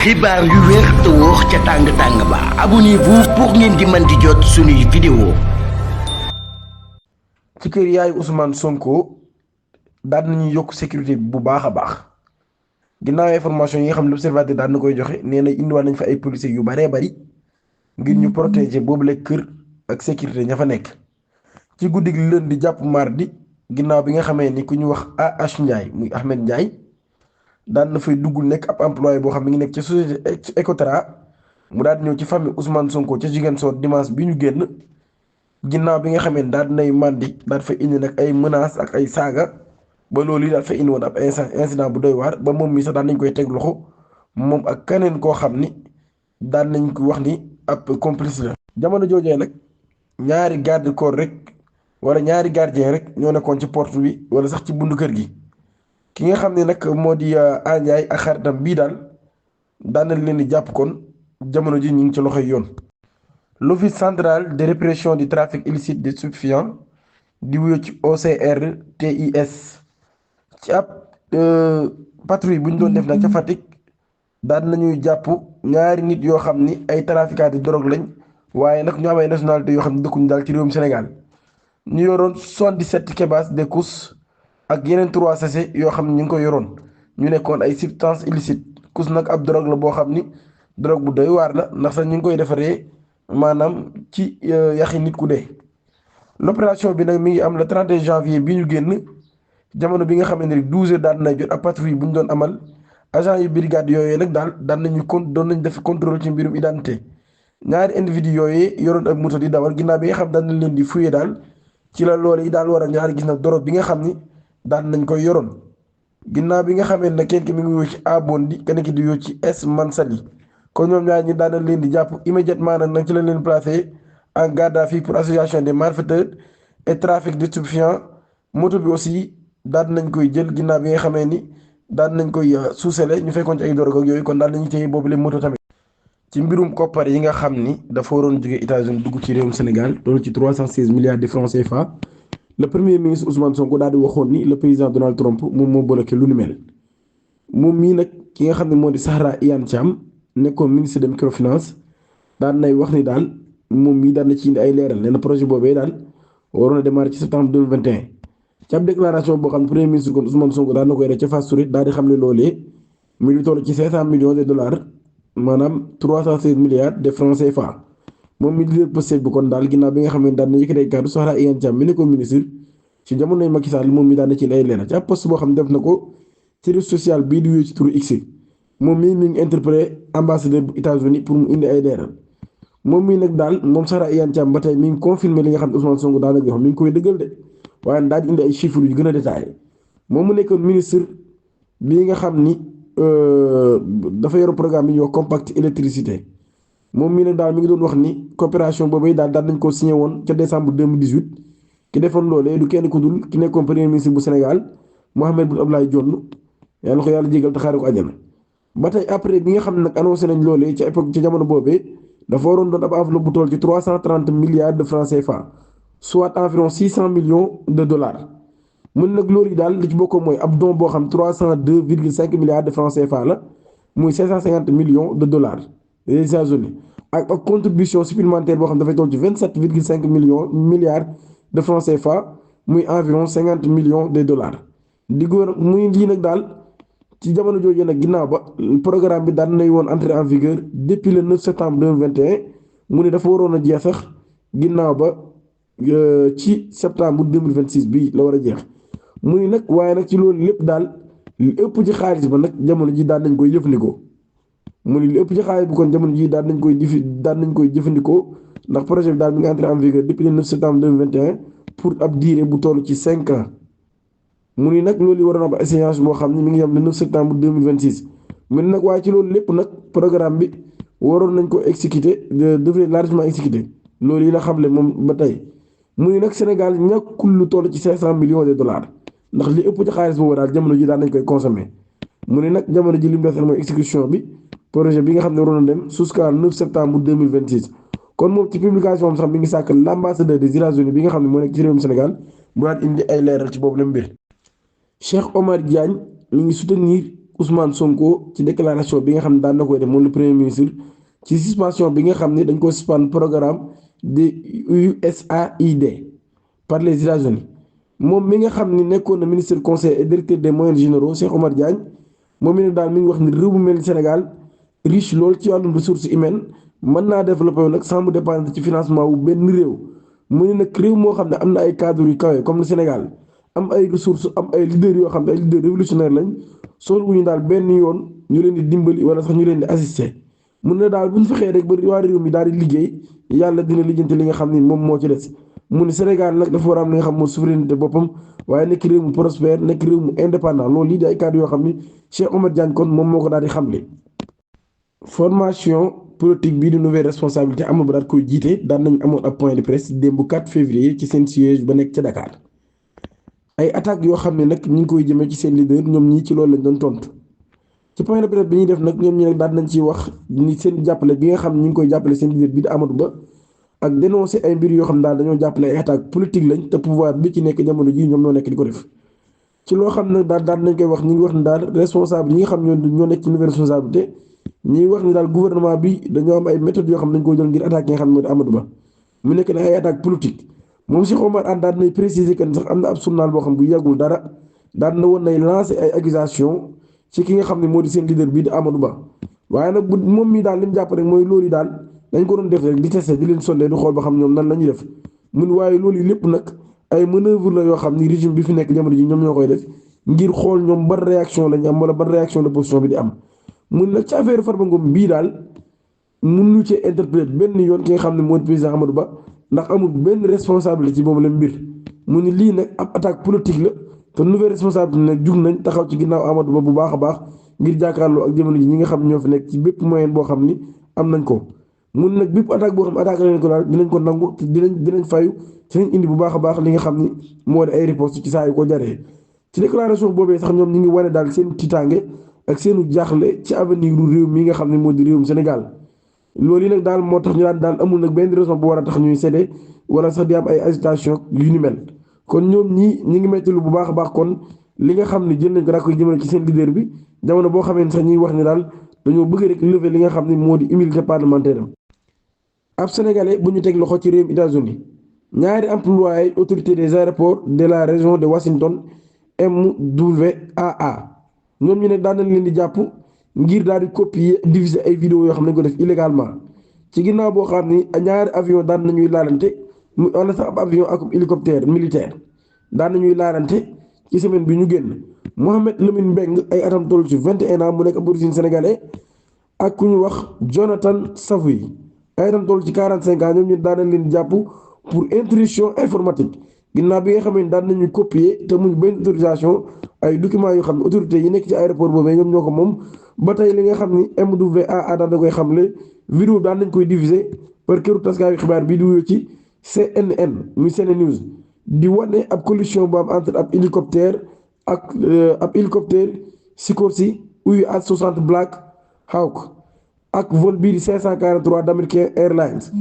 xibaar yu wér te wóor ca tàng-tàng ba abonnez-vous pour ngeen di mën di jot suñuy vidéo. ci kër yaayu Ousmane Sonko daan nañu yokk sécurité bi bu baax a baax ginnaaw information yi nga xam ne l'observateur daan na koy joxe nee na indiwaat nañ fa ay policiers yu baree bari ngir ñu protéger boobule kër ak sécurité ña fa nekk. ci guddi gi lundi jàpp mardi ginnaaw bi nga xamee ni ku ñu wax AH Ndiaye muy Ahmed Ndiaye daan na fay duggul nekk ab employé boo xam ne ngi nekk ca société Ecotra mu daal di ñëw ci famille Ousmane Sonko ca Ziguinchor dimanche bi ñu génn. ginnaaw bi nga xamee ne daal dinay màndi daal fa indi nag ay menaces ak ay saaga ba loolu yi daal fa indi woon ab incident bu doy waar ba moom mi sax daan nañ koy teg loxo moom ak keneen koo xam ni daan nañ ko wax ni ab complice la. jamono joojee nag ñaari garde corps rek wala ñaari gardien rek ñoo nekkoon ci porte bi wala sax ci bundu kër gi ki nga xam ne nag moo di Andiaye ak xaritam bii daal daan nañ leen di jàpp kon jamono ji ñu ngi ci loxoy yoon. L'Office central de répression du trafic illicite de stupéfiants di wuyoo ci OCRTIS ci ab patrouille bu ñu doon def nag ca Fatick daan nañuy jàpp ñaari nit yoo xam ni ay trafiquants de drogue lañ waaye nag ñu am ay nationalité yoo xam ne dëkkuñu daal ci réewum Sénégal ñu yoroon 77 kebas de kus ak yeneen 3 sachets yoo xam ne ñu ngi ko yoroon ñu nekkoon ay substances illicites kus nag ab drogue la boo xam ni drogue bu doy waar la ndax sax ñu ngi koy defaree. maanaam ci yaxi nit ku dee. l'opération bi nag mi ngi am le 31 janvier bi ñu génn jamono bi nga xam ne 12h daan na jot ab patrouille bu ñu doon amal agent yu brigade yooyu nag daal daan nañu doon nañ def contrôle ci mbirum identité ñaari individu yooyu yoroon ak moto di dawal ginnaaw bi nga xam daan nañ leen di fouiller daal ci la loolu yi daal war a ñaari gis na dorog bi nga xam ni daan nañ koy yoroon ginnaaw bi nga xamee ne kenn ki mi ngi woo ci Abondi kenn ki di yoo ci Es Mansali kon ñoom ñaar ñi daan leen di jàpp immédiatement nag ci lañ leen placé en garde à vue pour association des malfaiteurs et trafic de stupéfiants moto bi aussi daan nañ koy jël ginnaaw bi nga xamee ni daan nañ koy suusale ñu fekkoon ci ay dorog ak yooyu kon daal nañu téye boobu leen moto tamit. ci mbirum koppar yi nga xam ni dafa waroon jóge États-Unis dugg ci réewum Sénégal loolu ci 316 milliards de francs CFA le premier ministre Ousmane Sonko daal di waxoon ni le président Donald Trump moom moo bloqué lu ni mel moom mii nag ki nga xam ne moo di Zahra Iyane Thiam. nekkoon ministre de microfinance daan nay wax ni daal moom mii daan na ci indi ay leeral nee na projet boobee daal waroon a démarrer ci septembre 2021 ci ab déclaration boo xam ne premier ministre kon Ousmane Sonko daan na koy def ca Fass Touré daal di xam ne loolee mu ngi toll ci 500 millions de dollars maanaam 316 milliards de francs CFA moom mi di Pastef bi kon daal ginnaaw bi nga xam ne daan na yëkkatee kàddu Zahra Iyane Thiam mi nekkoon ministre ci jamonoy Macky Sall moom mi daan na ci indi ay leeral ci ab poste boo xam ne def na ko ci réseau social bii di wéy ci turu X moom mii mi ngi interpellé ambassadeur bu États-Unis pour mu indi ay leeral moom mii nag daal moom Zahra Iyane Thiam ba tey mi ngi confirmé li nga xam ne Ousmane Sonko daanaka jox mi ngi koy dëggal de waaye daal di indi ay chiffres yu gën a détaillé moom mu nekkoon ministre bii nga xam ni dafa yor programme bi ñuy wax compact électricité moom mii nag daal mi ngi doon wax ni coopération boobu daal nañ ko signé woon ca décembre 2018 ki defoon loolee du kenn ku dul ki nekkoon premier ministre bu Sénégal Mahammed Boun Abdallah Dionne yàlla ko yàlla jégal te xaare ko àjjana. ba tey après bi nga xam ne nag annoncé nañ loolee ca époque ca jamono boobee dafa waroon doon ab enveloppe bu toll ci 330 milliards de francs CFA soit environ 600 millions de dollars mun nag loolu yi daal li ci bokkoo mooy ab don boo xam 302,5 milliards de francs CFA la muy 550 millions de dollars des États-Unis ak contribution supplémentaire boo xam dafay toll ci 27,5 milliards de francs CFA muy environ 50 millions de dollars di góor muy lii nag daal. ci jamono jooju nag ginnaaw ba programme bi daan nay woon entré en vigueur depuis le 9 septembre 2021 mu ne dafa waroon a jeex sax ginnaaw ba ci septembre 2026 bii la war a jeex mu ni nag waaye nag ci loolu lépp daal li ëpp ci xaalis ba nag jamono ji daan nañ koy jëfandikoo mu ni li ëpp ci xaalis bi kon jamono ji daan nañ koy jëfandikoo ndax projet bi daal mi ngi entré en vigueur depuis le 9 septembre 2021 pour ab durée bu toll ci 5 ans. mu ni nag loolu waroon a am échéance boo xam ne mi ngi yem le 9 septembre 2026 mu ni nag waaye ci loolu lépp nag programme bi waroon nañ ko exécuter devrait largement exécuter loolu yi la xamle moom ba tey mu ni nag Sénégal ñàkkul lu toll ci 500 millions de dollars ndax li ëpp ci xaalis boobu daal jamono ji daan nañ koy consommer mu ni nag jamono ji li mu def mooy exécution bi projet bi nga xam ne waroon na dem jusqu'à 9 septembre 2026 kon moom ci publication am sax mi ngi sàkk l'ambassadeur des États-Unis bi nga xam ne moo nekk ci réewum Sénégal bu daan indi ay leeral ci boobu la mbir Cheikh Omar Diagne mi ngi soutenir Ousmane Sonko ci déclaration bi nga xam ne daan na koy def moom le premier ministre ci suspension bi nga xam ne dañ ko suspendre programme de USAID par les États-Unis moom mi nga xam ni nekkoon na ministre conseil et directeur des moyens généraux Cheikh Omar Diagne moom mi ne daal mi ngi wax ni réew mu mel ni Sénégal riche lool ci wàllum ressources humaines mën naa développé nag sans mu dépendre ci financement wu benn réew mu ne nag réew moo xam ne am na ay cadres yu kawe comme le Sénégal am ay ressources am ay leaders yoo xam ne ay leaders révolutionnaires lañ soxla wu ñu daal benn yoon ñu leen di dimbali wala sax ñu leen di assister mun na daal bu ñu fexee rek ba waa réew mi daal di liggéey yàlla dina lijjanti li nga xam ni moom moo ci des. mu ne Sénégal nag dafa war a am li nga xam mooy souveraineté boppam waaye nekk réew mu prospère nekk réew mu indépendant loolu lii di ay cadres yoo xam ni Cheikh Oumar Diagne kon moom moo ko daal di xamle. formation politique bii di nouvelle responsabilité amul ba daal koy jiite daan nañu amoon ab point de presse démb 4 février ci seen siège ba nekk ca Dakar ay attaques yoo xam ne nag ñu ngi koy jëmee ci seen leader ñoom ñii ci loolu lañ doon tontu ci point de presse bi ñuy def nag ñoom ñi nag daan nañ ciy wax ni seen jàppale bi nga xam ne ñu ngi koy jàppale seen leader bi di Amadou Ba ak dénoncer ay mbir yoo xam ne daal dañoo jàppale ay attaques politique lañ te pouvoir bi ci nekk jamono jii ñoom ñoo nekk di ko def ci loo xam ne daal daan nañ koy wax ñi ngi wax ne daal responsable ñi nga xam ñoo nekk ci nouvelle responsabilité ñi wax ni daal gouvernement bi dañoo am ay méthodes yoo xam ne dañ ko jël ngir attaque yi nga xam ne moo di Amadou Ba mu nekk ne ay attaque politique moom Cheikh Oumar Anne daan nay préciser que sax am na ab journal boo xam bu yàggul dara daan na woon nay lancer ay accusation ci ki nga xam ne moo di seen leader bii di Amadou Ba waaye nag bu moom mii daal li mu jàpp rek mooy loolu yi daal dañ ko doon def rek di tester di leen sondé di xool ba xam ñoom nan la ñuy def mun waaye loolu yi lépp nag ay manœuvre la yoo xam ni régime bi fi nekk jamono ji ñoom ñoo koy def ngir xool ñoom ban réaction lañ am wala ban réaction de position bi di am mun nag ci affaire Farba Ngom bii daal mun ñu cee interpréter benn yoon ki nga xam ne moo di président Amadou Ba ndax amul benn responsabilité ci boobu la mbir mu ni lii nag ab attaque politique la te nouvelle responsabilité nag jug nañ taxaw ci ginnaaw Amadou Ba bu baax a baax ngir jàkkaarloo ak jamono ji ñi nga xam ñoo fi nekk ci bépp moyen boo xam ni am nañ ko mun nag bépp attaque boo xam attaque lañ ko daal dinañ ko nangu te dinañ fayu ci nañ indi bu baax a baax li nga xam ni moo di ay riposte ci saa yu ko jaree ci déclaration boobee sax ñoom ñi ngi wane daal seen tiitaange ak seenu jaaxle ci avenir u réew mi nga xam ne moo di réewum Sénégal loolu yi nag daal moo tax ñu daal amul nag benn raison bu war a tax ñuy séddee wala sax di am ay agitation yu ni mel kon ñoom ñi ngi metti lu bu baax a baax kon li nga xam ne jël nañ ko daa koy jëmale ci seen leader bi jamono boo xamee ne sax ñuy wax ni daal dañoo bëgg rek lever li nga xam ne moo di immunité parlementaire am ab sénégalais bu ñu teg loxo ci réewum États-Unis ñaari employé autorité des aéroports de la région de Washington MWAA ñoom ñu ne daan nañ leen di jàpp ngir daal di copier diffuser ay vidéo yoo xam ne dañ ko def illégalement ci ginnaaw boo xam ni ñaari avion daan nañuy laalante wala sax ab avion ak hélicoptère militaire daan nañuy laalante ci semaine bi ñu génn Mohamed Lamine Mbeng ay atam toll ci 21 ans mu nekk ab origine sénégalais ak ku ñu wax Jonathan Savoy ay atam toll ci 45 ans ñoom ñu daan nañ leen di jàpp pour intrusion informatique ginnaaw bi nga xam ne daan nañu copier te muñ benn autorisation ay documents yoo xam ne autorités yi nekk ci aéroport boobee ñoom ñoo ko moom ba tey li nga xam ni MWAA daan na koy xamle vidéo daan nañ koy diffuser par këru taskaayu xibaar bi di wuyoo ci CNN muy CNN News di wane ab collision bu am entre ab hélicoptère ak ab hélicoptère Sikorsky UH-60 Black Hawk ak vol bii di 543 d'American Airlines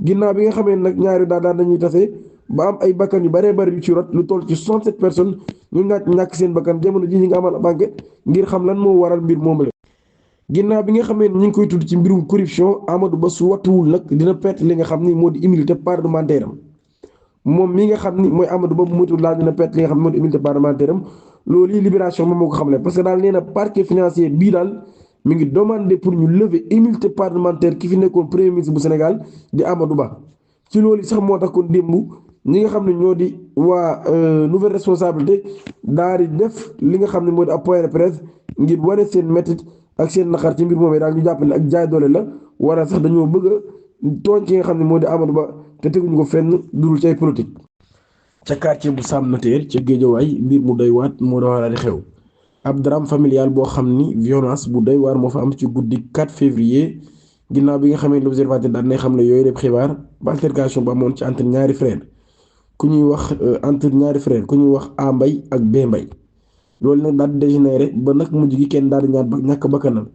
ginnaaw bi nga xamee nag ñaari daan nañuy tase ba am ay bakkan yu bëree bëri yu ci rot lu toll ci 67 personnes ñu ñàkk seen bakkan jamono ji ñi nga amal ab enquête ngir xam lan moo waral mbir moomu la ginnaaw bi nga xamee ni ñu ngi koy tudd ci mbirum corruption Amadou Ba su wattuwul nag dina perte li nga xam ni moo di immunité parlementaire am moom mi nga xam ni mooy Amadou Ba bu moytuwul daal dina perte li nga xam ne moo di immunité parlementaire am loolu yi libération moom moo ko xamle parce que daal nee na parquet financier bii daal mi ngi demandé pour ñu lever immunité parlementaire ki fi nekkoon premier ministre bu Sénégal di Amadou Ba ci loolu sax moo tax kon démb ñi nga xam ne ñoo di waa nouvelle responsabilité daal di def li nga xam ne moo di ab point de presse ngir wane seen métit ak seen naqar ci mbir moomee daal ñu jàpp ne ak jaay doole la wala sax dañoo bëgg a tooñ ki nga xam ne moo di Amadou Ba te teguñu ko fenn dul ci ay politique. ca quartier bu Sam Notaire ca Géejawaay mbir mu doy waat moo doon di xew ab drame familial boo xam ni violence bu doy waar moo fa am ci guddi 4 février ginnaaw bi nga xamee l'observateur daal nay xam ne yooyu rek xibaar ba altercation ba amoon ci entre ñaari frère ku ñuy wax ku ñuy wax A Mbay ak B Mbay loolu nag daal di dégénéré ba nag mujj gi kenn daal di ñàkk bakkanam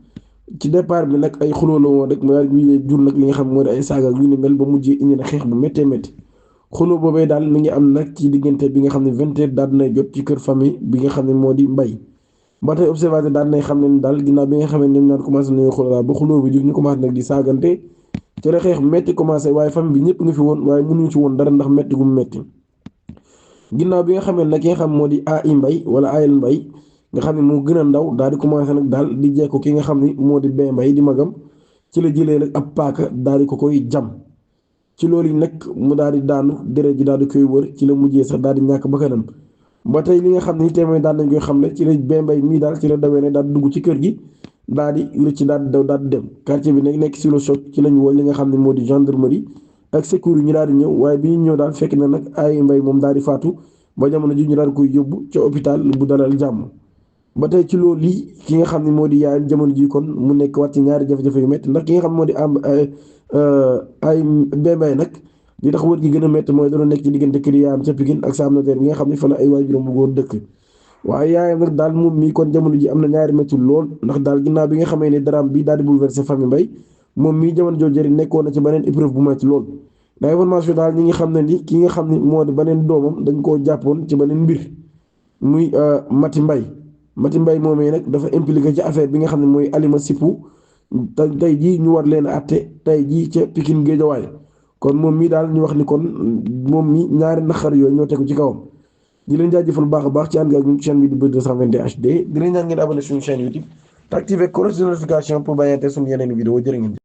ci départ bi nag ay xuloo la woon rek mu daal di jur nag li nga xam moo di ay saaga yu ni mel ba mujj indi na xeex bu méttee métti xuloo boobee daal mi ngi am nag ci diggante bi nga xam ne 20 heures daal dinay jot ci kër famille bi nga xam ne moo di Mbay ba tey observateur daal nay xam ne ni daal ginnaaw bi nga xamee ñoom ñaar commencé nañu xoolal ba xuloo bi jug ñu commencé nag di saagante ci la xeex metti commencé waaye famille bi ñëpp nga fi woon waaye mënuñu ci woon dara ndax metti gu mu metti ginnaaw bi nga xamee nag ki nga xam moo di AI Mbay wala Ayel Mbay nga xam ne moo gën a ndaw daal di commencé nag daal di jekku ki nga xam ni moo di Bee Mbay di magam ci la jëlee nag ab paaka daal di ko koy jam ci loolu yi nag mu daal di daanu deret ji daal di koy wër ci la mujjee sax daal di ñàkk bakkanam ba tey li nga xam ne témoin daal nañ koy xam ne ci la Bee Mbay mii daal ci la dawee ne daal di dugg ci kër gi daal di rëcc daal di daw daal di dem quartier bi nag nekk sur le choc ci lañ woo li nga xam ne moo di gendarmerie ak secours yi ñu daal di ñëw waaye bi ñu ñëw daal fekk na nag ay mbay moom daal di faatu ba jamono ji ñu daal di koy yóbbu ca hôpital bu Dalal Jàmm ba tey ci loolu lii ki nga xam ne moo di yaayam jamono ji kon mu nekk wat ci ñaari jafe-jafe yu métti ndax ki nga xam ne moo di am ay Bee Mbay nag li tax wër gi gën a métti mooy doon nekk ci diggante kër yaayam ca Pikine ak Sam Notaire bi nga xam ne fa la ay waajuram bu góor dëkk waaye yaayam nag daal moom mii kon jamono ji am na ñaari métti lool ndax daal ginnaaw bi nga xamee ne daraam bi daal di bouleversé famille Mbay moom mii jamono jooju jëri nekkoon na ci beneen épreuve bu métti lool ndax information daal ñi ngi xam ne ni ki nga xam ne moo di beneen doomam dañ koo jàppoon ci beneen mbir muy Mati Mbay moomee nag dafa impliqué ci affaire bi nga xam ne mooy Alima Sipu tey jii ñu war leen a àtte tey jii ca Pikine Géejawaay kon moom mii daal ñu wax ni kon moom mi ñaari naqar yooyu ñoo tegu ci kawam di leen jaajëfal baax a baax ci ànd ak ñun chaîne bi di Buzz 221 HD di leen ñaan ngeen abonné suñu chaîne YouTube te activé cloche de notification pour bañante suñu yeneen vidéo jërë ngeen